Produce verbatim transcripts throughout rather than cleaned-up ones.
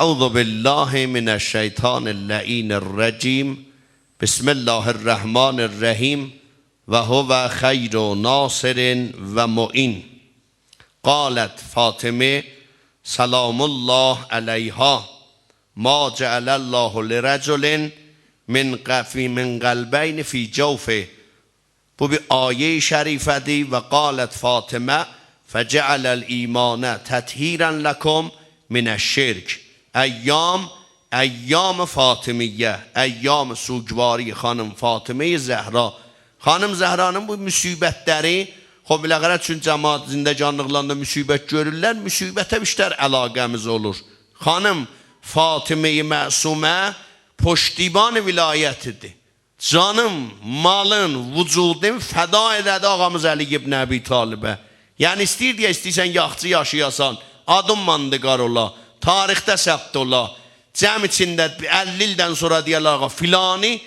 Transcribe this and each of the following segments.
أعوذ بالله من الشیطان اللعین الرجیم. بسم الله الرحمن الرحیم. و هو خیر ناصر و معین. قالت فاطمة سلام الله علیها: ما جعل الله لرجل من قفی من قلبین فی جوفه. بو بیر آیه شریفه‌دیر. و قالت فاطمة: فجعل الایمان تطهیرا لکم من الشرک. ایام، ایام فاطمیه، ایام سوگواری خانیم فاطمه زهرا. خانیم زهرانین بو مصیبت‌لری، خب، بالاخره چون جماعت زندگانلیقلاریندا مصیبت گؤرورلر، مصیبته بیشتر علاقه‌میز اولور. خانیم فاطمه معصومه پشتیبان ولایتی‌دیر. جانین، مالین، وجودون فدا ائله‌دی آقامیز علی ابن ابی‌طالبه. یعنی ایسته‌ییر دئیه، ایسته‌ییرسن یاخچی یاشایاسان، آدین ماندگار اولا، تاریخده ثبت اولا. جمع ایچینده اللی ایلدن سونرا دئیه‌لر: «آقا، فلانی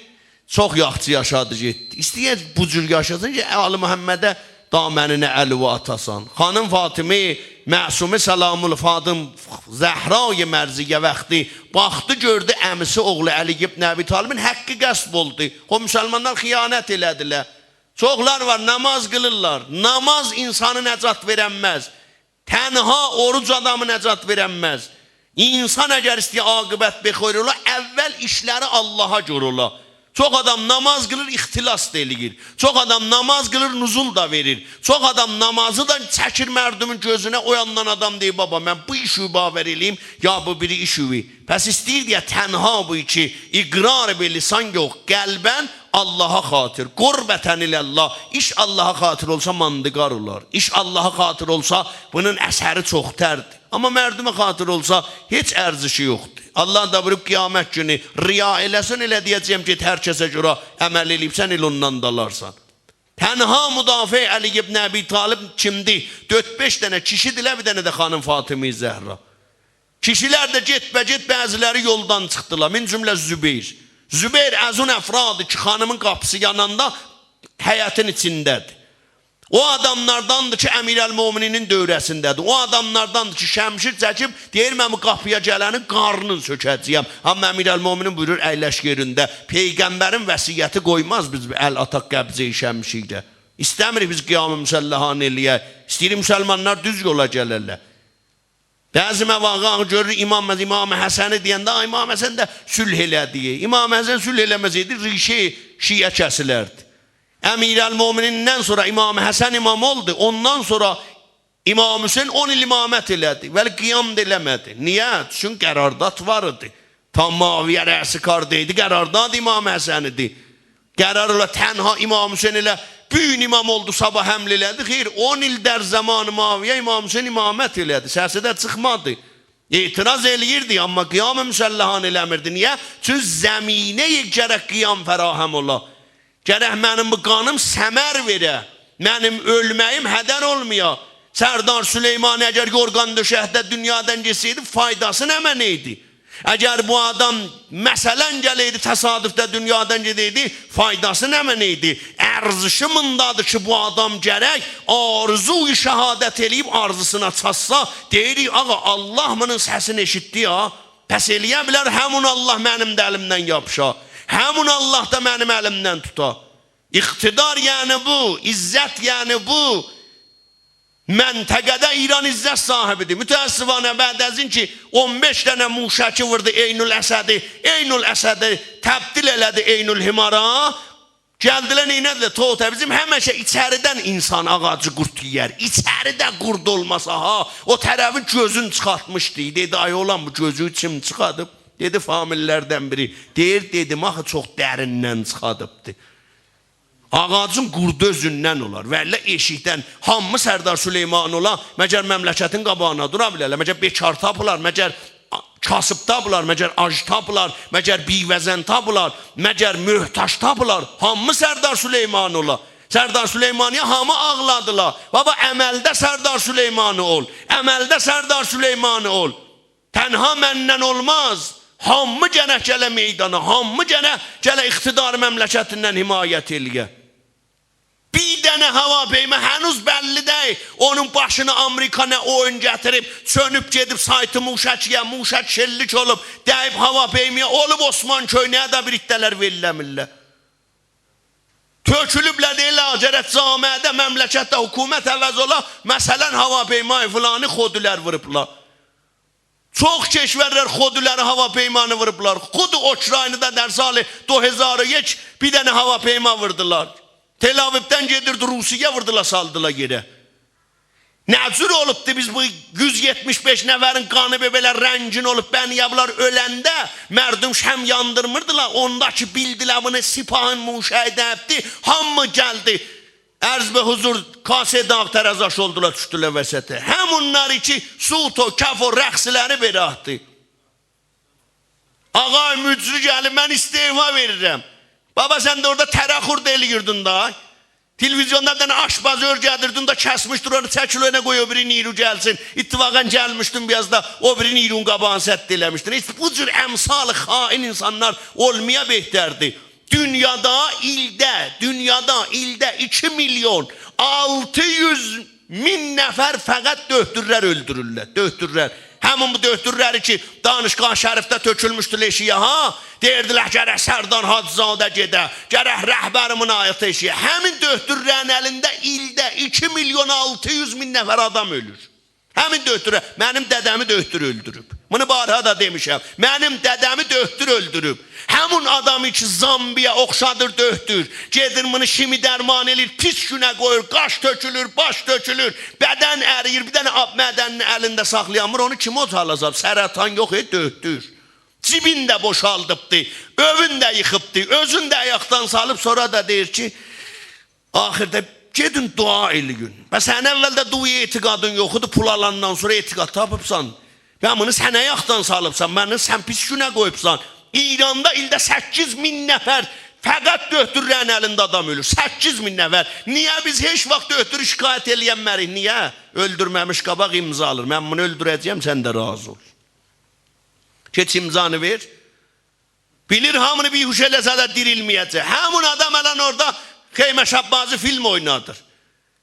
چوخ یاخچی یاشادی، گئتدی.» ایسته‌ییر بو جور یاشاسین کی، آل محمده دامنینه الیوی آتاسان. خانیم فاطمه معصومه سلام الله، فاطمه زهرای مرضیه وقتی باخدی، گؤردو عمیسی اوغلو علی ابن ابی‌طالبین حقی غصب اولدو. خب، مسلمانلار خیانت ائله‌دیلر. چوخلار وار، نماز قیلیرلار. نماز انسانی نجات وئرنمز. تنها اوروج آدامی نجات وئرنمز. انسان اگر ایسته‌یه عاقبت بخیر اولا، اول ایشلری آللاها گؤره اولا. چوخ آدام نماز قیلیر، اختلاس دا ائله‌ییر. چوخ آدام نماز قیلیر، نزول دا وئریر. چوخ آدام نمازی دا چکیر مردمون گؤزونه، او یاندان آدام دئییر: «بابا، من بو ایشی باور ائله‌ییم، یا بو بیری ایشی؟» پس ایسته‌ییر دئیه تنها بو ایکی، اقرار به لسان یوخ، قلباً آللاها خاطر، قربةً الی الله. ایش آللاها خاطر اولسا ماندگار اولار. ایش آللاها خاطر اولسا بونون اثری چوختردیر. آمما مردمه خاطر اولسا هئچ ارزشی یوخدور. آللاه دا بویوروب قیامت گونو ریا ائله‌سن، ائله دئیه‌جه‌یم: «گئت هر کسه گؤره عمل ائله‌ییبسن، ائله اوندان دا آلارسان.» تنها مدافع علی ابن ابی‌طالب کیمدیر؟ دؤرد-بئش دنه کیشی‌دیلر، بیر دنه ده خانیم فاطمه زهرا. کیشیلر ده گئت‌به‌گئت بعضی‌لری یولدان چیخدیلار. من جمله زبیر. زبیر از اون افرادی کی، خانیمین قاپیسی یاناندا حیطین ایچینده‌دیر. او آداملارداندیر کی، امیرالمؤمنینین دؤوره‌سینده‌دیر. او آداملارداندیر کی، شمشیر چکیب، دئییر: «من بو قاپییا گلنین قارنینی سؤکه‌جه‌یم.» آمما امیرالمؤمنین بویورور: «اگلش یئرینده.» پیغمبرین وصیتی قویماز بیز ال آتاق قبضه‌ی شمشیره. ایسته‌میریک بیز قیام مسلحانه ائله‌یک. ایسته‌ییریک مسلمانلار دوز یولا گله‌لر. بعضی مواقع گؤرور امام، امام حسنی دئینده، «آی، امام حسن ده صلح ائله‌دی.» امام حسن صلح ائله‌مه‌سئیدی، ریشه شیعه کسیلردی. امیرالمؤمنیندن سونرا امام حسن امام اولدو، اوندان سونرا امام حسین اون ایل امامت ائله‌دی، ولی قیام دا ائله‌مه‌دی. نییه؟ چون قرارداد وار ایدی. تا معاویه رأس کاردایدی، قرارداد امام حسن ایدی. قرار اولا تنها امام حسین ائله بو گون امام اولدو، صاباح حمله ائله‌دی؟ خیر، اون ایل در زمان معاویه امام حسین امامت ائله‌دی، سسی ده چیخمادی. اعتراض ائله‌ییردی، آمما قیام مسلحانه ائله‌میردی. نییه؟ چون زمینه گرک قیام فراهم اولا. گرک منیم بو قانیم ثمر وئره، منیم اؤلمه‌ییم هدر اولمایا. سردار سلیمانی اگر یورغان دؤشکده دونیادان گئتسه‌یدی، فایداسی نمنه ایدی؟ اگر بو آدام، مثلاً، گله‌یدی، تصادفده دونیادان گئده‌یدی، فایداسی نمنه ایدی؟ ارزشی موندادیر کی، بو آدام گرک آرزوی شهادت ائله‌ییب آرزوسونا چاتسا، دئییریک: «آقا، آللاه بونون سسینی ائشیتدی ها.» پس ائله‌یه بیلر همون آللاه منیم ده الیمدن یاپیشا، همون آللاه دا منیم الیمدن توتا. اقتدار یعنی بو، عزت یعنی بو. منطقه‌ده ایران عزت صاحبی‌دیر. متأسفانه بعد از این کی اون بئش دنه موشکی ووردو عین‌الاسدی، عین‌الاسدی تبدیل ائله‌دی عین‌الحمارا، گلدیلر، نئینه‌دیلر؟ توته بیزیم همیشه ایچریدن انسان آغاجی قورد یئیر. ایچریده قورد اولماسا ها، او طرفین گؤزون چیخارتمیشدی. دئدی: «آی اوغلان، بو گؤزو کیم چیخادیب؟» دئدی فامیل‌لردن بیری. دئییر، دئدیم: «آخی چوخ دریندن چیخادیبدی.» آغاجین قوردو اؤزوندن اولار. والله ائشیکدن هامی سردار سلیمانی اولا، مگر مملکتین قاباغینا دورا بیلرلر؟ مگر بیکار تاپیلار؟ مگر کاسیب تاپیلار؟ مگر آج تاپیلار؟ مگر بیوه‌زن تاپیلار؟ مگر محتاج تاپیلار؟ هامی سردار سلیمانی اولا. سردار سلیمانی‌یه هامی آغلادیلار. بابا، عملده سردار سلیمانی اول. عملده سردار سلیمانی اول. تنها منن اولماز. هامی گرک گله میدانا، هامی گله، گله اقتدار مملکتیندن حمایت ائله‌یه. بیر دنه هواپیما هنوز بللی دئییل. اونون باشینا آمریکا نه اویون گتیریب، چؤنوب گئدیب سایت موشکی‌یه، موشک شلیک اولوب، دَییب هواپیمایا، اولوب عثمان کؤینه‌یه ده بیر عده‌لر وئلله‌میرلر. تؤکولوبلر، دئییرلر، «آ، گرک جامعه‌ده، مملکتده حکومت عوض اولا، مثلا هواپیمای فلانی خودی‌لر ووروبلار.» چوخ کشورلر خودی‌لری، هواپیمانی ووروبلار. خود اوکراینادا در سال دو هزار و یک بیر دنه هواپیما ووردولار. تل‌آویودن گئدیردی روسیه‌یه، ووردولار، سالدیلار یئره. نه جور اولوبدو بیز بو یوز یئتمیش بئش نفرین قانی بئ-، بئله رنگین اولوب، بنی ابلار اؤلنده مردم شمع یاندیرمیردیلار، اوندا کی بیلدیلر بونو سپاهین موشکی دَییبدی، هامی گلدی. عرض به حضور، کاسه داغ ترازاش اولدولار، دوشدولر وسطه. همونلار کی سوت و کف و رقصلری بئله آتدی. آقای مجری گلیب، «من استعفا وئریرم.» بابا، سن ده اورادا تره خورد ائله‌ییردین دا. تلویزیوندا بیر دنه آشپزی اؤرگدیردین دا، کسمیشدیر اونو، چکیل او یانا، قوی او بیری نیرو گلسین. اتفاقا گلمیشدین، بیر آز دا او بیری نیرونون قاباغینی سد ائله‌میشدین. هئچ بو جور امثال خائن اینسانلار اولمایا بهتردیر. دونیادا ایلده، دونیادا ایلده ایکی میلیون آلتی یوز مین نفر فقط دؤهتورلر اؤلدورورلر، دؤهتورلر. همین بو دؤهتورلری کی دانشگاه شریفده تؤکولموشدو ائشیگه، ها؟ دئییردیلر، «گرک سردار حاجی‌زاده گئده، گرک رهبریمین آیاتی ائشیگه.» همین دؤهتورلرین الینده ایلده ایکی میلیون آلتی یوز مین نفر آدام اؤلور. همین دؤهتوره، منیم دده‌می دؤهتور اؤلدوروب. بونو بارها دا دئمیشم. منیم دده‌می دؤهتور اؤلدوروب. همون آدامی کی زامبی‌یه اوخشادیر دؤهتور، گئدیر بونو شیمی درمان ائله‌ییر، پیس گونه قویور، قاش تؤکولور، باش تؤکولور، بدن ارییر، بیر دنه آب معدنینی الینده ساخلایامیر، اونو کیم اوجاغا سالیب؟ سرطان یوخ، ائ، دؤهتور. جیبین ده بوشالدیبدی، ائوین ده ییخیبدی، اؤزون ده آیاقدان سالیب، سونرا دا دئییر کی، آخیردا گئدین دعا ائله‌یین. بس سن اولده دعایا اعتقادین یوخ ایدی، پول آلاندان سونرا اعتقاد تاپیبسان. بس بونو سن آیاقدان سالیبسان، بونو سن پیس گونه قویوبسان. ایراندا ایلده سککیز مین نفر فقط دؤهتورلرین الینده آدام اؤلور. سککیز مین نفر. نییه بیز هئچ واخت دؤهتورو شکایت ائله‌ینمه‌ریک؟ نییه؟ اؤلدورمه‌میش قاباق امضا آلیر. من بونو اؤلدوره‌جه‌یم، سن ده راضی اول. کئچ امضانی وئر. بیلیر هامینی بیهوش ائله‌سه ده دیریلمه‌یه‌جک. همون آدام الان اورادا خیمه شبازی فیلم اوینادیر.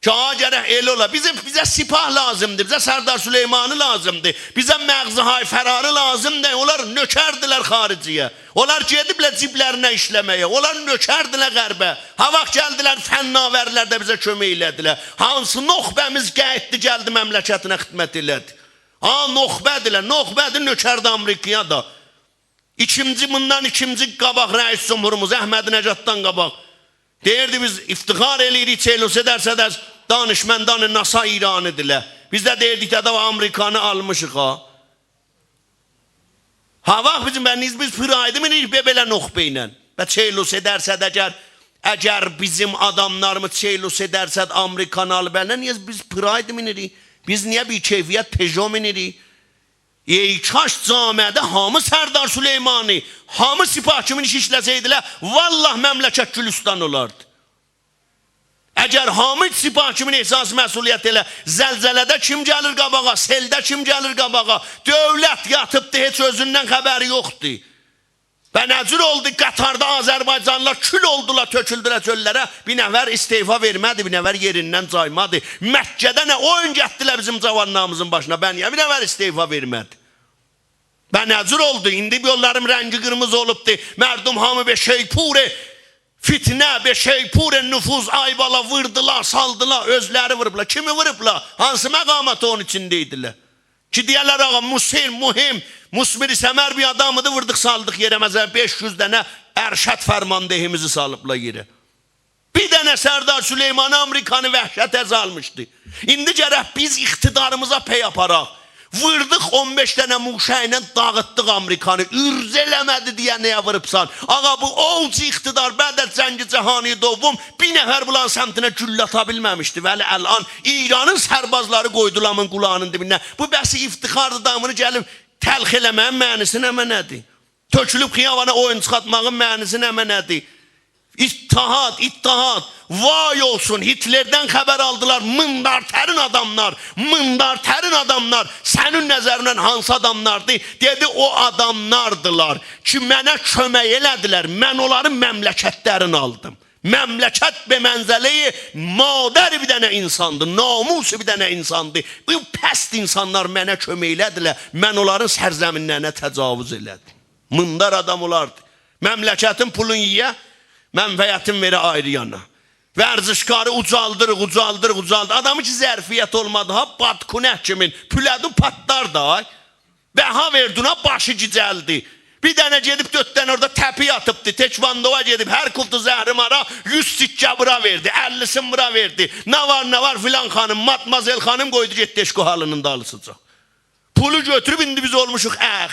کی، آ، گرک ائله اولا. بیزیم، بیزه سپاه لازیمدیر، بیزه سردار سلیمانی لازیمدیر، بیزه مغزهای فراری لازیم دئییل. اونلار نؤکردیلر خارجی‌یه. اونلار گئدیبلر جیبلرینه ایشله‌مه‌یه. اونلار نؤکردیلر غربه. ها واخت گلدیلر فناوری‌لرده بیزه کؤمک ائله‌دیلر؟ هانسی نخبه‌میز قاییتدی، گلدی مملکتینه خدمت ائله‌دی؟ ها، نخبه‌دیلر، نخبه‌دیر، نؤکردی آمریکایا دا. ایکینجی، بوندان ایکینجی قاباق رئیس جمهوروموز، احمدی‌نژاددان قاباق. دئییردی، «بیز افتخار ائله‌ییریک، چهل و سه درصد از دانشمندان ناسا ایرانی‌دیرلار.» بیز ده دئییردیک، «دده، آمریکانی آلمیشیق ها.» ها واخت بیزیم، بس نییه بیز پراید مینیریک بئ-، بئله نخبه ایله؟ بس چهل و سه درصد، اگر، اگر بیزیم آداملاریمیز چهل و سه درصد آمریکانی آلیب الینه، نییه بیز پراید مینیریک؟ بیز نییه بی‌کیفیت پژو مینیریک؟ ای کاش جامعه‌ده هامی سردار سلیمانی، هامی سپاه کیمین ایش ایشله‌سه‌یدیلر، والله مملکت گلستان اولاردی. اگر هامی سپاه کیمین احساس مسئولیت ائله، زلزله‌ده کیم گلیر قاباغا، سئلده کیم گلیر قاباغا؟ دؤولت یاتیبدی، هئچ اؤزوندن خبری یوخدور. و نه جور اولدو؟ قطاردا آذربایجانلیلار کول اولدولار، تؤکولدولر چؤللره. بیر نفر استعفا وئرمه‌دی، بیر نفر یئریندن جایمادی. مکه‌ده نه اویون گتدیلر بیزیم جاوانلاریمیزین باشینا، به نییه بیر نفر استعفا وئرمه‌دی؟ و نه جور اولدو؟ ایندی بو اونلارین رنگی قیرمیزی اولوبدو. مردم هامی بئ شیپور فتنه، بئ شیپور نفوذ، آی بالا، ووردولار، سالدیلار، اؤزلری ووروبلار. کیمی ووروبلار؟ هانسی مقاماتی اونون ایچینده ایدیلر؟ کی دئیه‌لر، آقا، مثمر، مهم، مثمر ثمر بیر آدام ایدی، ووردوق، سالدیق یئره، مثلا، بئش یوز دنه ارشد فرماندهیمیزی سالیبلار یئره. بیر دنه سردار سلیمانی آمریکانی وحشته سالمیشدی. ایندی گرک بیز اقتداریمیزا پی آپاراق. ووردوق اون بئش دنه موشک ایله، داغیتدیق آمریکانی. عرضه ائله‌مه‌دی دئیه نییه ووروبسان؟ آقا، بو اوج اقتدار، بعد از جنگ جهانی دوم، بیر نفر بونلارین سمتینه گولله آتا بیلمه‌میشدی. ولی الان ایرانین سربازلاری قویدولار آمین قولاغینین دیبینه. بو بس افتخاردیر دا، بونو گلیب تلخ ائله‌مه‌یین معنی‌سی نمنه‌دیر؟ تؤکولوب خیابانا اویون چیخارتماغین معنی‌سی نمنه‌دیر؟ اتحاد، اتحاد. وای اولسون، هیتلردن خبر آلدیلار، میندارترین آداملار، میندارترین آداملار سنین نظریندن هانسی آداملاردیر؟ دئدی، او آداملاردیلار کی منه کؤمک ائله‌دیلر، من اونلارین مملکتلرینی آلدیم. مملکت به منزله‌ی مادر بیر دنه انساندیر، ناموس بیر دنه انساندیر. بو پست انسانلار منه کؤمک ائله‌دیلر، من اونلارین سرزمینلرینه تجاوز ائله‌دیم. میندار آدام اولاردی مملکتین پولون یئیه، منفعتین وئره آیری یانا. ورزشکاری اوجالدیریق، اوجالدیریق، اوجالدیریق. آدامی کی ظرفیت اولمادی ها، بادکنک کیمین پوله‌دین پاتلار دا، آی. بها وئردین ها، باشی گیجلدی. بیر دنه گئدیب دؤرد دنه اورادا تپیک آتیبدی، تکواندویا گئدیب، هر کوفت و زهرمارا یوز سکه بورا وئردی، اللی‌سین بورا وئردی. نه وار، نه وار، فلان خانیم، مادمازل خانیم قویدو گئتدی عشق و حالینین دالیسیجا. پولو گؤتوروب ایندی بیز اولموشوق اخ.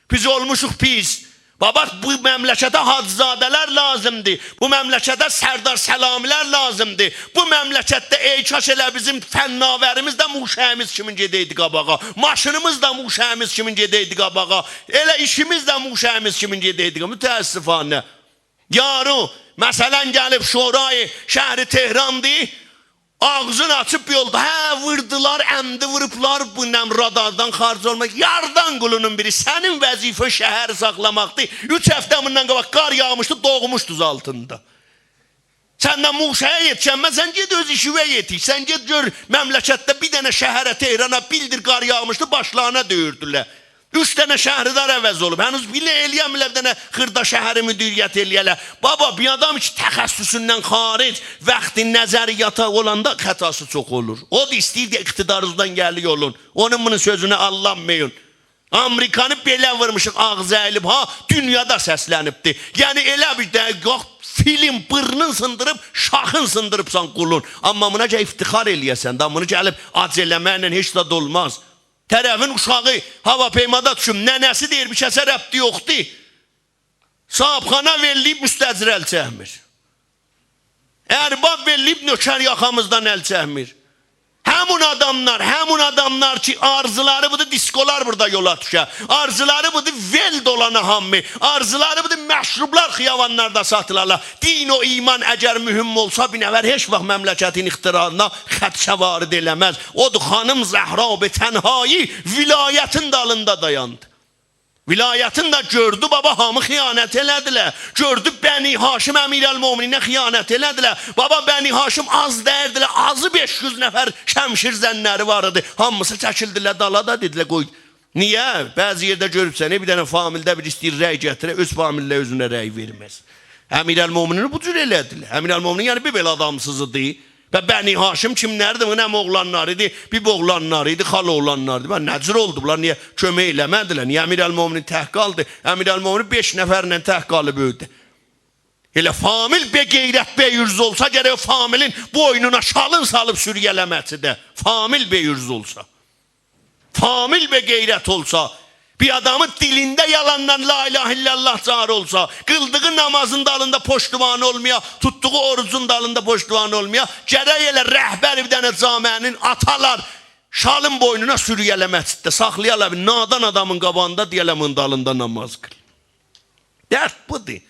بیز اولموشوق پیس. بابا، بو مملکته حاجی‌زاده‌لر لازیمدیر. بو مملکته سردار سلامی‌لر لازیمدیر. بو مملکتده ای کاش ائله بیزیم فناوریمیز ده موشه‌ییمیز کیمین گئده‌یدی قاباغا. ماشینیمیز دا موشه‌ییمیز کیمین گئده‌یدی قاباغا. ائله ایشیمیز ده موشه‌ییمیز کیمین گئده‌یدی قاباغا. متأسفانه. یارو، مثلا، گلیب شورای شهر تهراندی، آغزینی آچیب یولدا، هه، ووردولار، عمدی ووروبلار، بو نم راداردان خارج اولماق. یاردان قولونون بیری، سنین وظیفه‌ن شهری ساخلاماقدیر. اوچ هفته بوندان قاباق قار یاغمیشدی، دوغموشدوز آلتیندا. سن ده موشه‌یه یئتیشنمه‌سن، گئت اؤز ایشیوه یئتیش. سن گئت گؤر، مملکتده بیر دنه شهره، تهرانا، بیلدیر قار یاغمیشدی، باشلارینا دؤیوردولر. اوچ دنه شهردار عوض اولوب. هنوز بیله ائلیه‌میرلر بیر دنه خیردا شهری مدیریت ائلیه‌لر. بابا، بیر آدام کی تخصصوندن خارج، وقتی نظریاتا اولاندا خطاسی چوخ اولور. او دا ایسته‌ییر اقتدار اوزدن گلیر اولون. اونون بونون سؤزونه آللانمایین. آمریکانی بئله وورموشوق، آغزی اییلیب ها، دونیادا سسلنیبدی. یعنی ائله بیر ده یوخ، فیلین بورنون سیندیریب، شاخین سیندیریبسان قولون. آمما بونا گرک افتخار ائلیه‌سن ده، بونو گلیب آج ائله‌مکله هئچ زاد اولماز. طرفین اوشاغی هواپیمادا دوشوب، ننه‌سی دئییر، بیر کسه ربطی یوخدور. صاحبخانا وئریلیب، مستأجر ال چکمیر. ارباب وئریلیب، نؤکر یاخامیزدان ال چکمیر. همون آداملار، همون آداملار کی آرزولاری بودور دیسکولار بورادا یولا دوشه. آرزولاری بودور ول دولانا هامی. آرزولاری بودور مشروبلار خیابانلاردا ساتیلالار. دین و ایمان اگر مهم اولسا، بیر نفر هئچ واخت مملکتین اقتدارینا خدشه وارد ائله‌مز. اودور خانیم زهرا به تنهایی ولایتین دالیندا دایاندی. ولایتین ده گؤردو، بابا، هامی خیانت ائله‌دیلر. گؤردو، بنی‌هاشم امیرالمؤمنینه خیانت ائله‌دیلر. بابا، بنی‌هاشم آز دئییردیلر، آزی بئش یوز نفر شمشیرزنلری وار ایدی. هامیسی چکیلدیلر دالا دا، دئدیلر: «قوی.» نییه؟ بعضی یئرده گؤروبسن، ائ، بیر دنه فامیلده بیری ایسته‌ییر رأی گتیره، اؤز فامیلینه، اؤزونه رأی وئرمز. امیرالمؤمنینی بو جور ائله‌دیلر. امیرالمؤمنین، یعنی، بیر بئله آدامسیز ایدی. و بنی‌هاشم کیملردی؟ بونون هم اوغلانلاری ایدی، بیب اوغلانلاری ایدی، خالا اوغلانلاری ایدی. و نه جور اولدو بونلار؟ نییه کؤمک ائله‌مه‌دیلر؟ نییه امیرالمؤمنین تک قالدی؟ امیرالمؤمنین بئش نفرله تک قالیب اؤیده. ائله فامیل به غیرت، به عرض اولسا، گرک او فامیلین بوینونا شالین سالیب سورگله‌مه‌سی ده. فامیل به عرض اولسا. فامیل به غیرت اولسا، بیر آدامین دیلینده یالاندان لا اله الا الله جاری اولسا، قیلدیغی نامازین دالیندا پشتیبانی اولمایا، توتدوغو اوروجون دالیندا پشتیبانی اولمایا، گرک ائله رهبر بیر دنه جامعه‌نین آتالار، شالین بوینونا سورگله‌مه‌سی ده، ساخلایالار بیر نادان آدامین قاباغیندا، دئیه‌لر: «بونون دالیندا ناماز قیل.» درد بودور.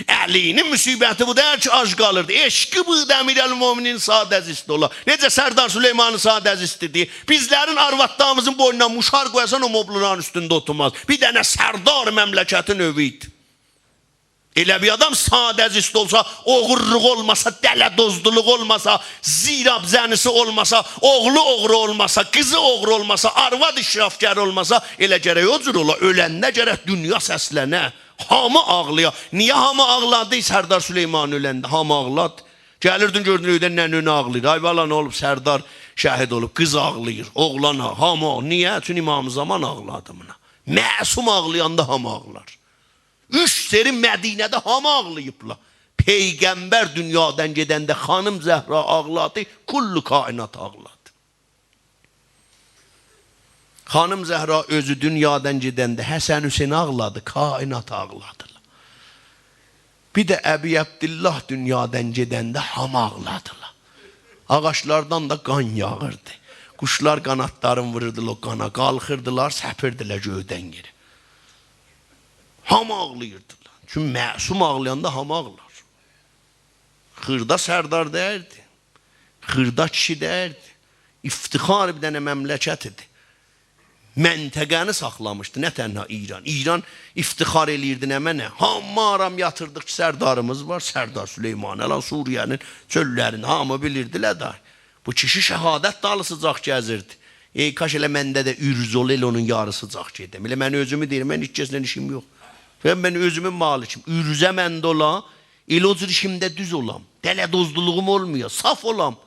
علی‌نین مصیبتی بو دئییل کی آج قالیردی. عشقی بو ایدی امیرالمؤمنین ساده‌زیست اولا. نئجه سردار سلیمانی ساده‌زیست ایدی؟ بیزلرین آروادلاریمیزین بوینونا موشار قویاسان، او مبللارین اوستونده اوتورماز. بیر دنه سردار مملکتین اؤوو ایدی. ائله بیر آدام ساده‌زیست اولسا، اوغورلوق اولماسا، دله‌دزدولوق اولماسا، زیراب زنی‌سی اولماسا، اوغلو اوغرو اولماسا، قیزی اوغرو اولماسا، آرواد اسرافگر اولماسا، ائله گرک او جور اولا. اؤلنده گرک دونیا سسلنه. هامی آغلایا. نییه هامی آغلادی سردار سلیمانی اؤلنده؟ هامی آغلادی. گلیردین، گؤردون ائوده ننه آغلاییر. «آی بالا، نه اولوب؟ سردار شهید اولوب.» قیز آغلاییر، اوغلان آغ-، هامی آغ-، نییه؟ چونکی امام زمان آغلادی بونا. معصوم آغلایاندا هامی آغلار. اوچ سری مدینه‌ده هامی آغلاییبلار. پیغمبر دونیادان گئدنده خانیم زهرا آغلادی، کل کائنات آغلادی. خانیم زهرا اؤزو دونیادان گئدنده حسن حسین آغلادی، کائنات آغلادیلار. بیر ده ابی عبدالله دونیادان گئدنده هامی آغلادیلار. آغاجلاردان دا قان یاغیردی. قوشلار قانادلارین ووروردولار او قانا، قالخیردیلار، سپیردیلر گؤیدن یئره. هامی آغلاییردیلار. چونکی معصوم آغلایاندا هامی آغلار. خیردا سردار دئییردی. خیردا کیشی دئییردی. افتخار بیر دنه مملکت ایدی. منطقه‌نی ساخلامیشدی، نه تنها ایران. ایران افتخار ائله‌ییردی نمنه؟ هامی آرام یاتیردیق کی، سرداریمیز وار، سردار سلیمانی، الان سوریه‌نین چؤللرینده هامی بیلیردیلر دا. بو کیشی شهادت دالیسیجاق گزیردی. ای کاش ائله منده ده عرضه اولا، ائله اونون یاریسیجاق گئدم. ائله من اؤزومو دئییرم، من هئچ کسله ایشیم یوخ. من، من اؤزومون مالکیم. عرضه منده اولا، ائله او جور ایشیمده دوز اولام. دله‌دوزلولوغوم اولمویا، صاف اولام.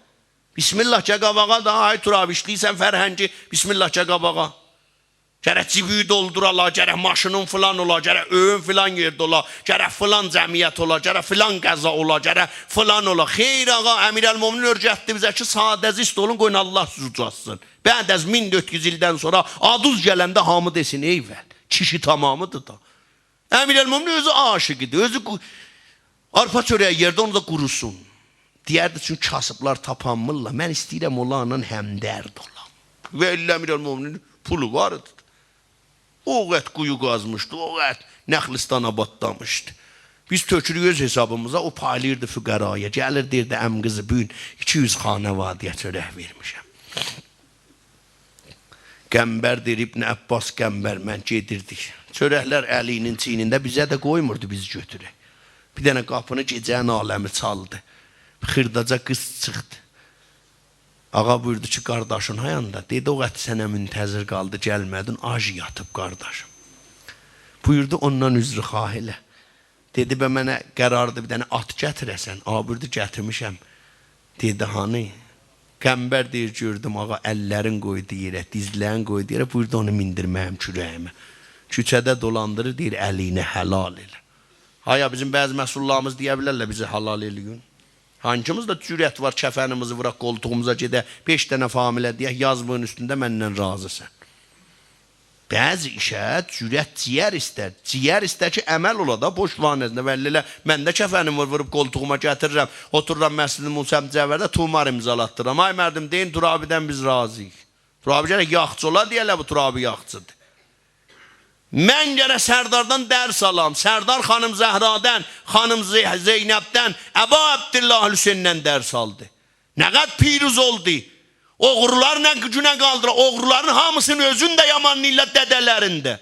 بسم الله، گل قاباغا دا، آی ترابی، ایشله‌ییرسن فرهنگی، بسم الله، گل قاباغا. گرک جیبی دولدورالار، گرک ماشینین فلان اولا، گرک ائوین فلان یئرده اولا، گرک فلان جمعیت اولا، گرک فلان غذا اولا، گرک فلان اولا. خیر آقا، امیرالمؤمنین اؤیرتدی بیزه کی، ساده‌زیست اولون، قویون الله سیزی اوجالتسین. بعد از مین دؤرد یوز ایلدن سونرا آدینیز گلنده هامی دئسین: «ای ول، کیشی تمامیدیر دا.» امیرالمؤمنین اؤزو عاشیق ایدی، اؤزو قو-، آرپا چؤره‌یی یئیردی، اونو دا قوروسون. دئیردی: «چونکی کاسیبلار تاپانمیرلار، من ایسته‌ییرم اونلارلا همدرد اولام.» والله امیرالمؤمنین پولو وار ایدی. او قدر قویو قازمیشدی، او قدر نخلستان آبادلامیشدی. بیز تؤکوروک اؤز حسابیمیزا، او پایلاییردی فقرایا. گلیر دئییردی: «عمی قیزی، بو گون ایکی یوز خانواده‌یه چؤرک وئرمیشم.» قنبر دئییر: «ابن عباس، قنبر، من گئدیردیک. چؤرکلر علی‌نین چیینینده، بیزه ده قویموردو بیز گؤتورک. بیر دنه قاپینی گئجه‌نین عالمی چالدی. خیرداجا قیز چیخدی. آقا بویوردو کی، قارداشین هایاندا؟» دئدی: «او قدر سنه منتظر قالدی، گلمه‌دین، آج یاتیب قارداشیم.» بویوردو: «اوندان عذرخواهی ائله.» دئدی: «به، منه قراردی بیر دنه آت گتیره‌سن.» آقا بویوردو: «گتیرمیشم.» دئدی: «هانی؟» قنبر دئییر: «گؤردوم آقا، اللرین قویدو یئره، دیزلرین قویدو یئره، بویوردو اونو میندیرمه‌ییم کوره‌ییمه. کوچه‌ده دولاندیریر، دئییر علی‌نی حلال ائله.» هایا، بیزیم بعضی مسئوللاریمیز دئیه بیلرلر: «بیزی حلال ائله‌یین.» هانسیمیزدا جرأت وار کفنیمیزی ووراق قولتوغوموزا، گئدک بئش دنه فامیله دئیک: «یاز بونون اوستونده، مندن راضیسان.» بعضی ایشه جرأت جیگر ایستر. جیگر ایستر کی، عمل اولا دا، بوش وانتینده. والله ائله من ده کفنیمی ووروب قولتوغوما گتیریرم. اوتورورام مسجد موسی منورده، طومار امضالاتدیرام. آی مردم، دئیین ترابی‌دن بیز راضی‌ییق. ترابی گرک یاخچی اولا، دئیه‌لر بو ترابی یاخچیدیر. من گرک سرداردان درس آلام. سردار خانیم زهرادان، خانیم زی-، زینبدن، ابا عبدالله حسیندن درس آلدی. نه قدر پیروز اولدو. اوغرولار نه گونه قالدیرار؟ اوغرولارین هامیسینین اؤزون ده یامانلاییرلار، دده‌لرین ده.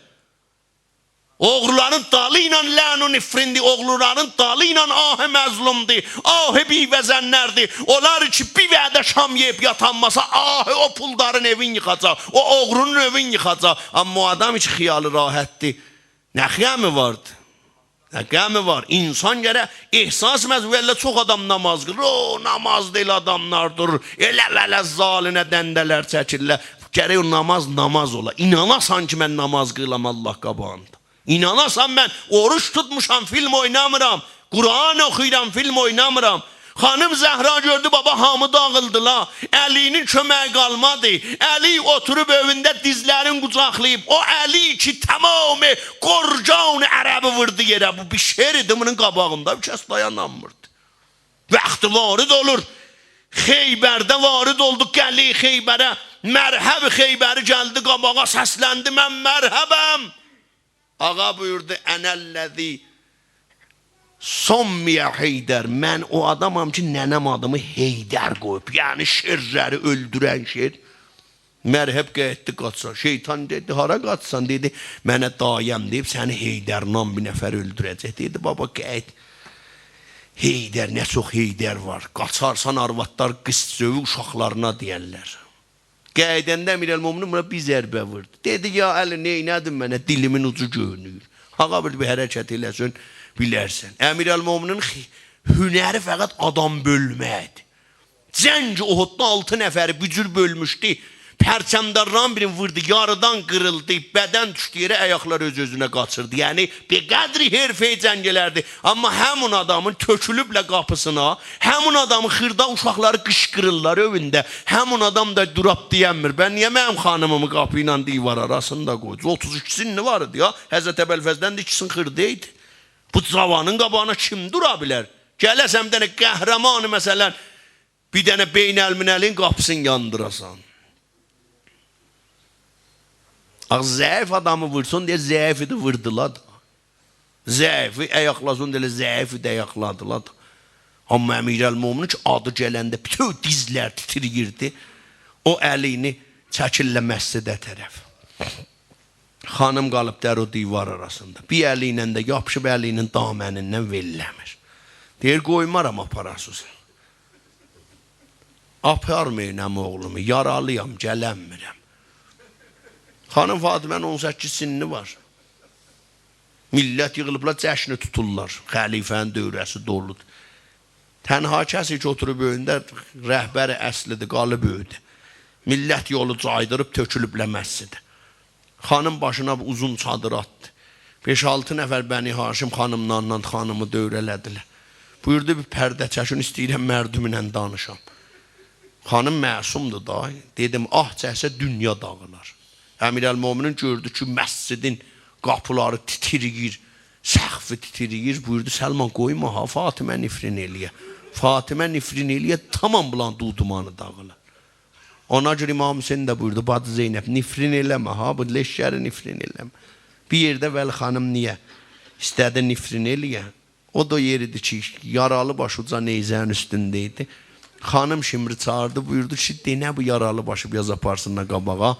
اوغرولارین دالی ایله لعن و نفریندی، اوغرولارین دالی ایله آه مظلومدی، آه بیوه‌زنلردی. اونلار کی بیر وعده شام یئییب یاتانماسا، آه او پولدارین ائوین ییخاجاق، او اوغرونون ائوین ییخاجاق. آمما او آدام کی خیالی راحتدی، نه غمی واردی؟ نه غمی وار؟ انسان گرک احساس مز-، والله چوخ آدام نماز قیلیر. او، نمازدا ائله آداملار دورور، ائله ولله زالینه دنده‌لر چکیرلر. گرک او نماز نماز اولا. ایناناسان کی، من نماز قیلیرام الله قاباغیندا. ایناناسان، من اوروج توتموشام، فیلم اوینامیرام. قرآن اوخویورام، فیلم اوینامیرام. خانیم زهرا گؤردو، بابا، هامی داغیلدیلار. علی‌نین کؤمگی قالمادی. علی اوتوروب ائوینده دیزلرین قوجاقلاییب. او علی کی تمام گرگان عربی ووردو یئره. بو بیر شعر ایدی، بونون قاباغیندا بیر کس دایانانمیردی. وقتی وارد اولور، خیبرده وارد اولدو قلعه خیبره. مرحب خیبری گلدی قاباغا، سسلندی: «من مرحبم.» آقا بویوردو: «أنا الذي سمي حيدر. من او آدامام کی، ننه‌م آدیمی حیدر قویوب.» یعنی شیرلری اؤلدورن شیر. مرحب قاییتدی قاچا. شیطان دئدی: «هارا قاچیسان؟» دئدی: «منه دایه‌م دئییب سنی حیدر نام بیر نفر اؤلدوره‌جک.» دئدی: «بابا، قاییت. حیدر، نه چوخ حیدر وار. قاچارسان، آروادلار قیز سؤیوب اوشاقلارینا دئیرلر.» قاییداندا امیرالمؤمنین بونا بیر ضربه ووردو. دئدی: «یا علی، نئینه‌دین منه؟ دیلیمین اوجو گؤرونور.» آقا بویوردو: «بیر حرکت ائله‌سن، بیلرسن.» امیرالمؤمنین خی-، هنری فقط آدام بؤلمکدیر. جنگ احددا آلتی نفری بو جور بؤلموشدو. پرچمدارلارین بیرینی ووردو، یاریدان قیریلدی، بدن دوشدو یئره، آیاقلار اؤز-اؤزونه قاچیردی. یعنی، به قدر حرفه‌ای جنگ ائلردی. آمما همون آدامین تؤکولوبلر قاپیسینا، همون آدامین خیردا اوشاقلاری قیشقیریرلار ائوینده، همون آدام دا دوروب دئینمیر: «به، نییه منیم خانیمیمی قاپی ایله دیوار آراسیندا قویدوز؟» اوتوز ایکی سنّی وار ایدی یا، حضرت ابوالفضلدن ده ایکی سن خیردا ایدی. بو جاوانین قاباغینا کیم دورا بیلر؟ گله‌سن بیر دنه قهرمانی، مثلا، بیر دنه بین‌المللی‌نین قاپیسینی یاندیراسان. آخی ضعیف آدامی وورسون دئیه ضعیفی ده ووردولار دا. ضعیفی آیاقلاسون دئیه ضعیفی ده آیاقلادیلار دا. آمما امیرالمؤمنین کی، آدی گلنده بوتون دیزلر تیتره‌ییردی. او علی‌نی چکیرلر مسجده طرف. خانیم قالیب در و دیوار آراسیندا. بیر الی ایله ده یاپیشیب الی‌نین دامنیندن ول ائله‌میر. دئییر: «قویمارام آپاراسیز.» «آپارمایین عمی اوغلومو، یارالی‌یام، گلنمیرم.» خانیم فاطمه‌نین اون سککیز سنّی وار. میللت ییغیلیبلار، جشنی توتورلار. خلیفه‌نین دوره‌سی دولودور. تنها کسی کی اوتوروب ائوینده، رهبر اصلی‌دیر، قالیب ائوده. میللت یولو جایدیریب تؤکولوبلر مسجده. خانیم باشینا بیر اوزون چادیر آتدی. بئش-آلتی نفر بنی‌هاشم خانیملارلا خانیمی دؤوره‌له‌دیلر. بویوردو: «بیر پرده چکین، ایسته‌ییرم مردمله دانیشام.» خانیم معصومدور دا. دئدیم: «آه چکسه دونیا داغیلار.» امیرالمؤمنین گؤردو کی مسجدین قاپیلاری تیتریییر، سقفی تیتریییر. بویوردو: «سلمان، قویما ها فاطمه نفرین ائله‌یه. فاطمه نفرین ائله‌یه، تمام بولارین دودمانی داغیلار.» اونا گؤره امام حسین ده بویوردو: «باجی زینب، نفرین ائله‌مه ها، بو لشکری نفرین ائله‌مه.» بیر یئرده ولی خانیم نییه ایسته‌دی نفرین ائله‌یه؟ او دا یئر ایدی کی یارالی باش اوجا نیزه‌نین اوستونده ایدی. خانیم شمری چاغیردی، بویوردو کی: «دئنه بو یارالی باشی بیر آز آپارسینلار قاباغا.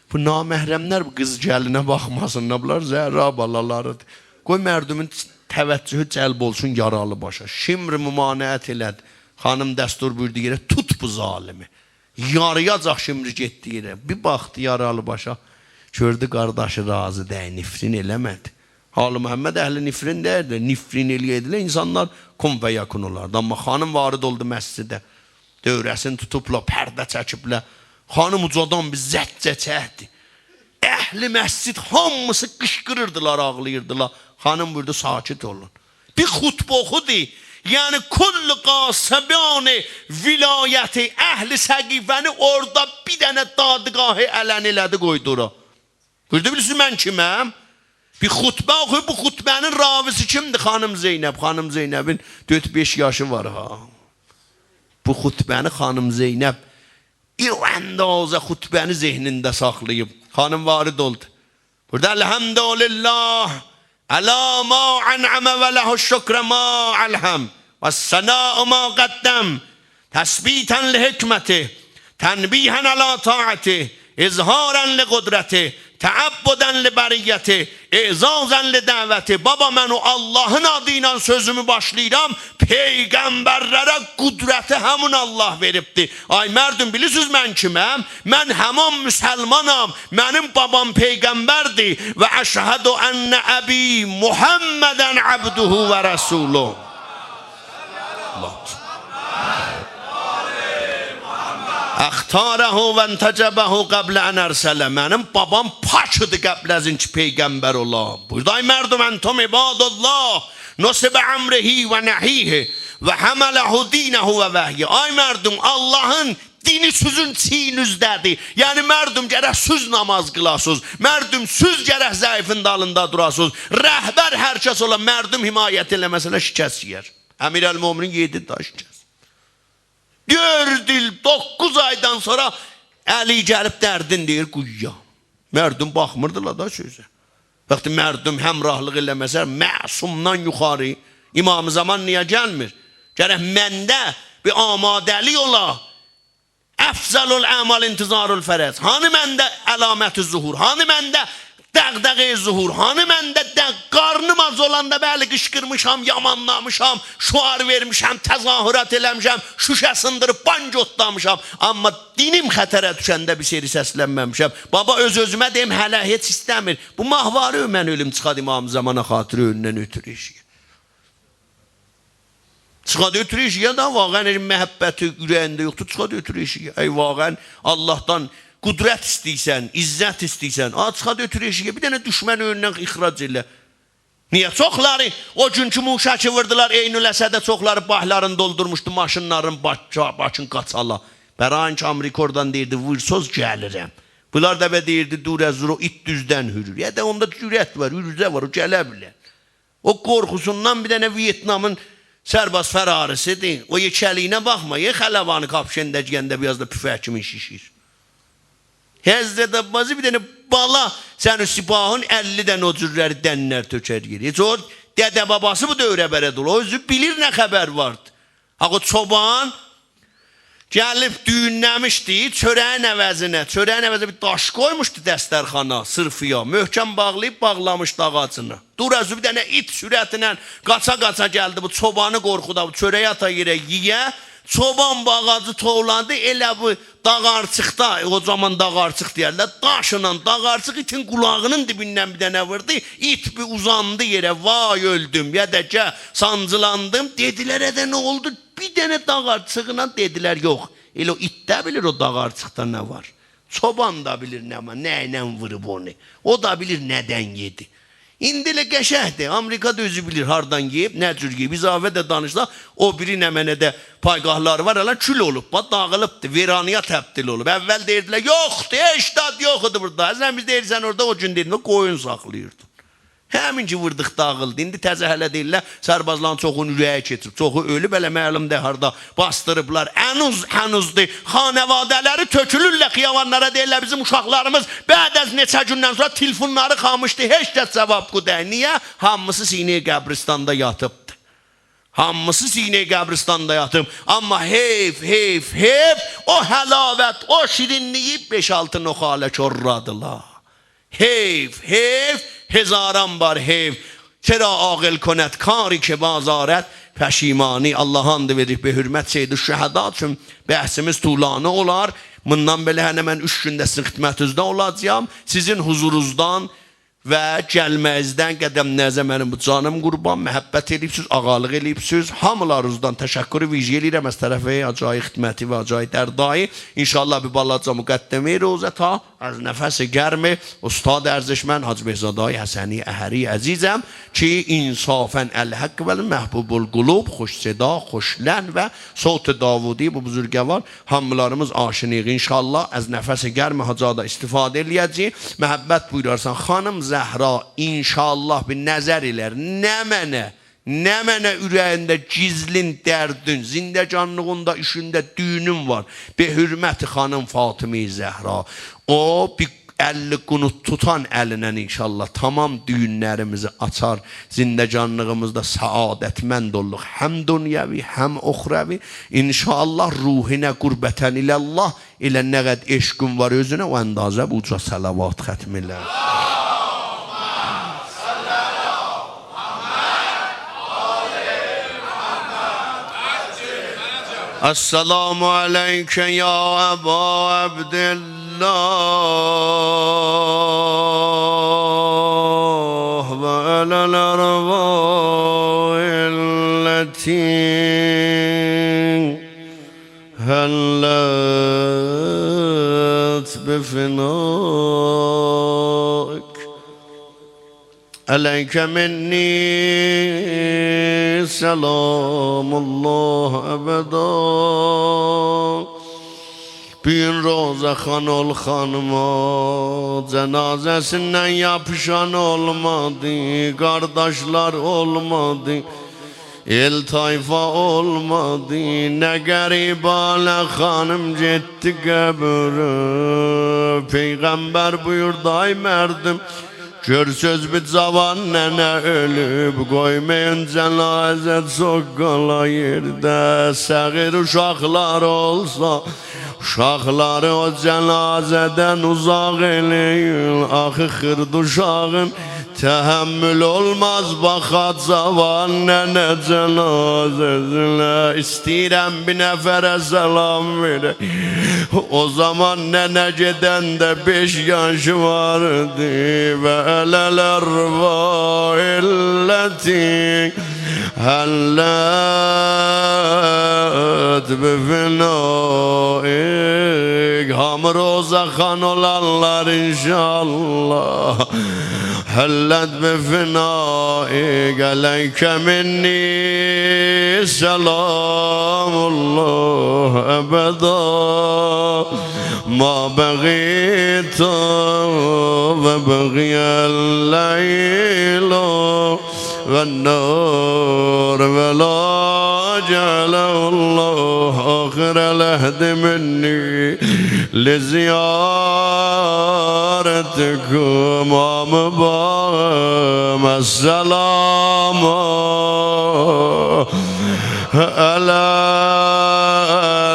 بو نامحرملر بو قیز گلینه باخماسینلار، بونلار زهرا بالالاریدیر. قوی مردمون توجهو جلب اولسون یارالی باشا.» شمر ممانعت ائله‌دی. خانیم دستور بویوردو: «یئره توت بو ظالمی. یارییاجاق شمری گئتدیگی یئره.» بیر باخدی یارالی باشا، گؤردو قارداشی راضی دئییل، نفرین ائله‌مه‌دی. حالی محمد اهل نفرین دئییردی. نفرین ائله‌یه‌یدیلر، اینسانلار کن فیکون اولاردی. اما خانیم وارد اولدو مسجده. دؤوره‌سینی توتوبلار، پرده چکیبلر. خانیم اوجادان بیر زجه چکدی. اهل مسجد هامیسی قیشقیریردیلار، آغلاییردیلار. خانیم بویوردو: «ساکت اولون.» بیر خطبه اوخودو. یعنی کل غاصبان ولایتی، اهل سقیفه‌نی اورادا بیر دنه دادگاه علنی ائله‌دی، قویدو اورا. بویوردو: «بیلیرسینیز من کیمم؟» بیر خطبه اوخویوب، بو خطبه‌نین راویسی کیمدیر؟ خانیم زینب. خانیم زینبین دؤرد-بئش یاشی وار ها. بو خطبه‌نی خانیم زینب او اندازه خطبه‌نی ذهنینده ساخلاییب. خانیم وارد اولدو. بویوردو: «الحمد لله علی ما انعم و له الشکر ما الهم و الثناء ما قدم، تثبیتا لحکمته، تنبیها علی طاعته، اظهارا لقدرته، تعبدا لبریته، اعزازا لدعوته.» بابا، من او آللاهین آدی ایله سؤزومو باشلاییرام. پیغمبرلره قدرتی همون آللاه وئریبدی. آی مردم، بیلیرسینیز من کیمم؟ من همان مسلمانام. منیم بابام پیغمبردیر. «و اشهد ان ابی محمدا عبده و رسوله. اختاره و انتجبه قبل ان ارسله.» منیم بابام پاک ایدی قبل از این کی پیغمبر اولا. بویوردو: «آی مردم، انتم عباد الله، نصب امره و نهیه و حمله دینه و وحیه.» آی مردم، آللاهین دینی سیزین چیینیزده‌دیر. یعنی مردم، گرک سیز نماز قیلاسینیز. مردم، سیز گرک ضعیفین دالیندا دوراسینیز. رهبر هر کس اولا، مردم حمایت ائله‌مه‌سه شکست یئیر. امیرالمؤمنین یئدی داش کس. دؤرد ایل، دوققوز آیدان سونرا علی گلیب دردین دئییر قویویا. مردم باخمیردیلار دا سؤزه. وقتی مردم همراهلیق ائله‌مه‌سه، معصومدان یوخاری امام زمان نییه گلمیر؟ گرک منده بیر آماده‌لیک اولا. افضل الاعمال انتظار الفرج. هانی منده علامت ظهور؟ هانی منده دغدغه‌ی ظهور؟ هانی منده ده قارنیم آج اولاندا، بلی، قیشقیرمیشام، یامانلامیشام، شعار وئرمیشم، تظاهرات ائله‌میشم، شوشه سیندیریب بانک اوتلامیشام، اما دینیم خطره دوشنده بیر سری سسلنمه‌میشم؟ بابا، اؤز-اؤزومه دئییم، هله هئچ ایسته‌میر. بو ماهواره‌نی من اؤلوم، چیخادیم امام زمانا خاطیر اؤیوندن اؤتور ائشییه. چیخادیم اؤتور ائشییه دا، واقعاً ائله محبتی اوره‌یینده یوخدور، چیخادیم اؤتور ائشییه. ای، واقعاً آللاهدان قدرت ایسته‌ییرسن، عزت ایسته‌ییرسن، آ، چیخادیم اؤتور ائشییه، بیر دنه دوشمن اؤیوندن اخراج ائله. نییه؟ چوخلاری او گون کی موشکی ووردولار عین‌الاسده، چوخلاری باکلارینی دولدورموشدو ماشینلارین، باک-، باکین قاچالا. برای اینکه آمریکا اورادان دئییردی: «وورسوز گلیرم.» بونلار دا به دئییردی: «دور از رو، ایت دوزدن هورور.» یا دا اوندا جرأت وار، عرضه وار، او گله بیلر. او قورخوسوندان بیر دنه ویتنامین سرباز فراریسیدیر. او یئکه‌لیگینه باخما، یئ خلبانی کاپشنده گئینده بیر آز دا پوفک کیمی شیشیر. حضرت عباسی بیر دنه بالا، سنین سپاهین اللی دنه او جورلری دنلر تؤکر یئره. هئچ او دده باباسی بو دؤوره بلد اولور. او اؤزو بیلیر نه خبر واردی. ها، او چوبان گلیب دویونله‌میشدی، چؤره‌یین عوضینه، چؤره‌یین عوضینه بیر داش قویموشدو دسترخوانا، سیرفی‌یا. محکم باغلاییب باغلامیشدی آغاجینا. دور از او، بیر دنه ایت سرعتله قاچا-قاچا گلدی، بو چوبانی قورخودا، بو چؤره‌یی آتا یئره یئیه. چوبان بو آغاجی توولادی، ائله بو داغارچیقدا، او زامان داغارچیق دئیرلر، داشلا داغارچیق ایتین قولاغینین دیبیندن بیر دنه ووردو. ایت بیر اوزاندی یئره، «وای اؤلدوم، یا دا گه سانجیلاندیم.» دئدیلر، «اده نه اولدو؟» بیر دنه داغارچیغینان دئدیلر، «یوخ، ائله او ایت ده بیلیر او داغارچیقدا نه وار. چوبان دا بیلیر نه وار، نه ایله ووروب اونو. او دا بیلیر ندن یئدی.» ایندی ائله قشنگدیر. آمریکا دا اؤزو بیلیر هاردان یئییب، نه جور یئییب. اضافه ده دانیشسا، او بیری نمنه‌ده پایگاهلاری وار، هله کول اولوب، باخ، داغیلیبدی، ویرانه‌یه تبدیل اولوب. اول دئییردیلر، «یوخدور، هئچ زاد یوخ ایدی بورادا.» اصلاً بیز دئییرسن اورادا، او گون دئدیم، قویون ساخلاییردین. همین کی ووردوق، داغیلدی. ایندی تازه هله دئییرلر، سربازلارین چوخونون اوره‌یی کئچیب، چوخو اؤلوب، هله معلوم دئییل هاردا باسدیریبلار. هنوز، هنوزدور. خانواده‌لری تؤکولورلر خیابانلارا، دئییرلر، «بیزیم اوشاقلاریمیز بعد از نئچه گوندن سونرا تلفونلاری خاموشدو، هئچ کس جواب قو دئییر.» نییه؟ هامیسی سینه‌ی قبرستاندا یاتیبدی. هامیسی سینه‌ی قبرستاندا یاتیب. اما حیف، حیف، حیف، او حلاوت، او شیرینلیگی بئش-آلتی نخاله کورلادیلار. حیف، حیف، هزاران بار حیف. «چرا عاقل کند کاری که باز آرد پشیمانی؟» آللاها آند وئریریک به حرمت سیدالشهدا، چون بحثیمیز طولانی اولار. بوندان بئله هله من اوچ گون ده سیزین خدمتینیزده اولاجاغام. سیزین حضورونوزدان و گلمه‌یینیزدن، قدملرینیزه منیم بو جانیم قوربان، محبت ائله‌ییبسیز، آقالیق ائله‌ییبسیز. هامیلارینیزدان تشکر ویژه ائله‌ییرم از طرف حاج آقای خدمتی و حاج آقای دردایی. ان‌شاءالله بیر بالاجا مقدمه‌ی روضه تا از نفس گرم استاد ارزشمند حاج بهزاد آقای حسنی اهری عزیزم کی انصافاً الحق و محبوب القلوب، خوش صدا، خوش لحن و صوت داوودی بو بزرگوار، هامیلاریمیز آشیناییق. ان‌شاءالله از نفس گرم حاج آقادا استفاده ائله‌یه‌جه‌ییک. محبت بویورارسان، خانیم زهرا، ان‌شاءالله بیر نظر ائلر. نمنه، نمنه اوره‌یینده گیزلین دردین، زندگانلیغیندا، ایشینده دویونون وار. به حرمت خانیم فاطمه زهرا. او بیر اللی قنوت توتان الینن ان‌شاءالله تمام دویونلریمیزی آچار. زندگانلیغیمیزدا سعادتمند اوللوق. هم دنیوی، هم اخروی. ان‌شاءالله روحنا قربةً الی الله، ائله نه قدر عشقین وار اؤزونه، او اندازه بو اوجا صلوات ختم ائله. السلام علیک یا ابا عبدالله و علی الارواح التی حلت بفنائک. علیک منی سلام الله ابدا. بو گون روضه‌خوان اول خانیما، جنازه‌سیندن یاپیشان اولمادی، قارداشلار اولمادی، ائل طایفا اولمادی. نه غریبانه خانیم گئتدی قبره. پیغمبر بویوردو: آی مردم، گؤرسوز بیر جاوان ننه اؤلوب، قویمایین جنازه چوخ قالا یئرده. صغیر اوشاقلار اولسا، اوشاقلاری او جنازه‌دن اوزاق ائله‌یین. آخی خیردا اوشاغین تحمل اولماز باخا جاوان ننه جنازه‌سینه. ایسته‌ییرم بیر نفره سلام وئره. او زامان ننه گئدنده بئش یاشی واردی. و علی الارواح التی حلت بفنائک. هامی روضه‌خوان اولارلار ان‌شاءالله. حلت بفنائک، علیک منی سلام الله ابدا ما بقیت و بقی اللیل و النهار و لا جعله الله آخر العهد منی لزیارتکم. آمین. السلام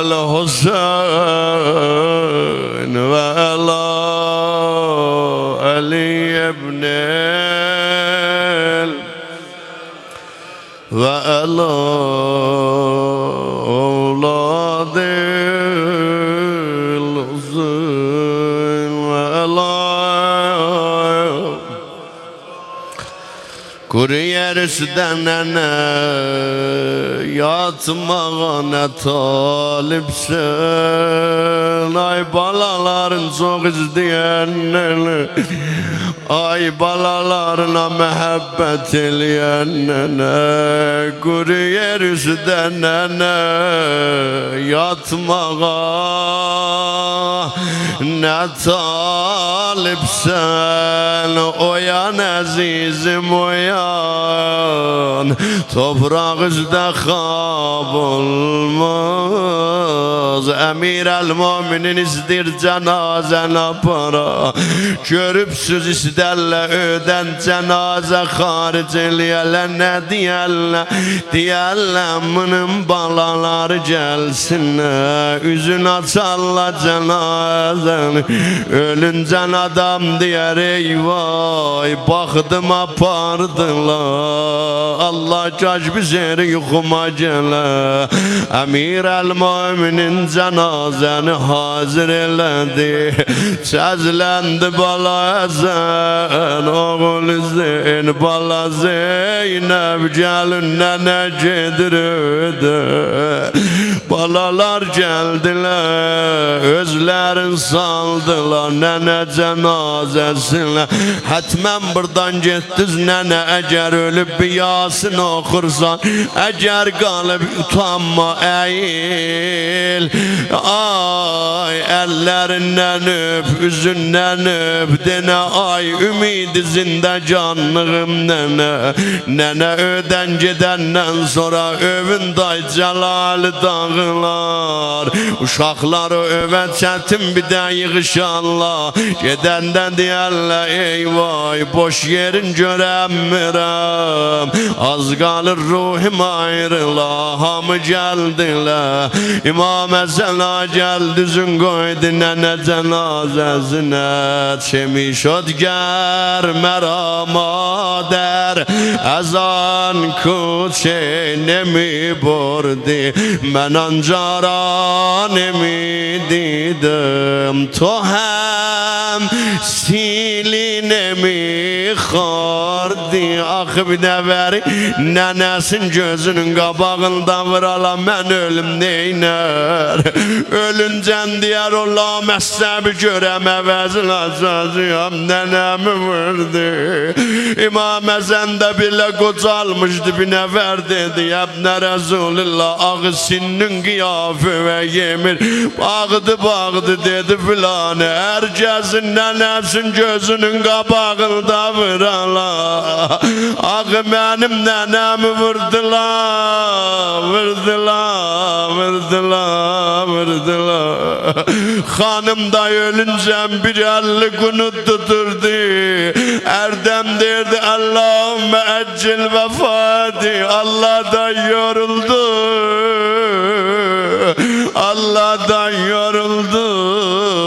علی الحسین و علی علی ابن ال-، و علی اولاد الحسین و علی قورو یئر اوسته ننه، یاتماغا نه طالبسن؟ آی بالالارین چوخ ایسته‌ین ننه، آی بالالارینا محبت ائله‌ین ننه، قورو یئر اوسته ننه، یاتماغا نه طالبسن؟ اویان عزیزیم، اویان، توپراق اوسته خواب اولماز. امیرالمؤمنین ایسته‌ییر جنازه‌نی آپارا. گؤروبسوز، ایسترلر ائودن جنازه خارج ائله‌یه‌لر، نه دئیرلر؟ دئیرلر: «بونون بالالاری گلسینلر.» اوزونو آچارلار جنازه‌نین. اؤلونجن آدام دئیر: «ای وای، باخدیم آپاردیلار. الله، کاش بیر سحری یوخوما گله.» امیرالمؤمنین جنازه‌نی حاضر ائله‌دی. سسلندی: «بالا حسن، اوغول حسین، بالا زینب، گلین، ننه گئدیر ائوده.» بالالار گلدیلر، اؤزلرین سالدیلار ننه جنازه‌سینه. حتماً بوردان گئتدیز ننه، اگر اؤلوب بیر یاسین اوخورسان، اگر قالیب اوتانما، اییل. آی، اللریندن اؤپ، اوزوندن اؤپ، دئنه: «آی، امید زندگانلیغیم ننه.» ننه ائودن گئدندن سونرا ائوین دای جلالی داغیلار. اوشاقلار او ائوه چتین بیر ده ییغیشارلار. گئدنده دئیرلر: «ای وای، بوش یئرین گؤرنمیرم. آز قالیر روحوم آیریلا.» هامی گلدیلر. امام حسن آقا گلدی، اوزون قویدو ننه جنازه‌سینه. «چه می‌شد گر مرا مادر از آن کوچه نمی‌بردی، من آنجا را نمی‌دیدم، تو هم سیلی نمی‌خوردی.» آخی بیر نفری ننه‌سین گؤزونون قاباغیندا وورالار، من اؤلوم نئینر؟ اؤلونجن دئیر: «او لامصبی گؤرم، عوضین آچاجاغام، ننه‌می ووردو.» امام حسن ده بئله قوجالمیشدی، بیر نفر دئدی: «یا ابن رسول الله، آخی سنّین قیافه‌وه یئمیر.» باخدی، باخدی، دئدی: «فلانی، هر کسین ننه‌سین گؤزونون قاباغیندا وورالار، آخی منیم ننه‌می ووردولار، ووردولار، ووردولار، ووردولار.» خانیم دا اؤلونجن بیر اللی قنوت توتوردو. هردن دئییردی: «اللهم عجل وفاتی.» آللاهدان یورولدوم، آللاهدان یورولدوم.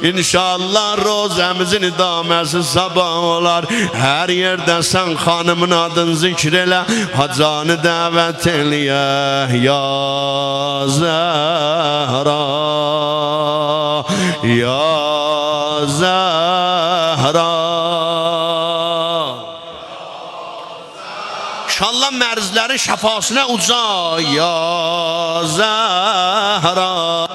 ان‌شاءالله روضه‌میزین ادامه‌سی صاباح اولار. هر یئرده‌سن خانیمین آدینی ذکر ائله، حاجانی دعوت ائله‌یه. یا زهرا، یا زهرا. ان‌شاءالله مریضلرین شفاسینا اوجا. یا زهرا.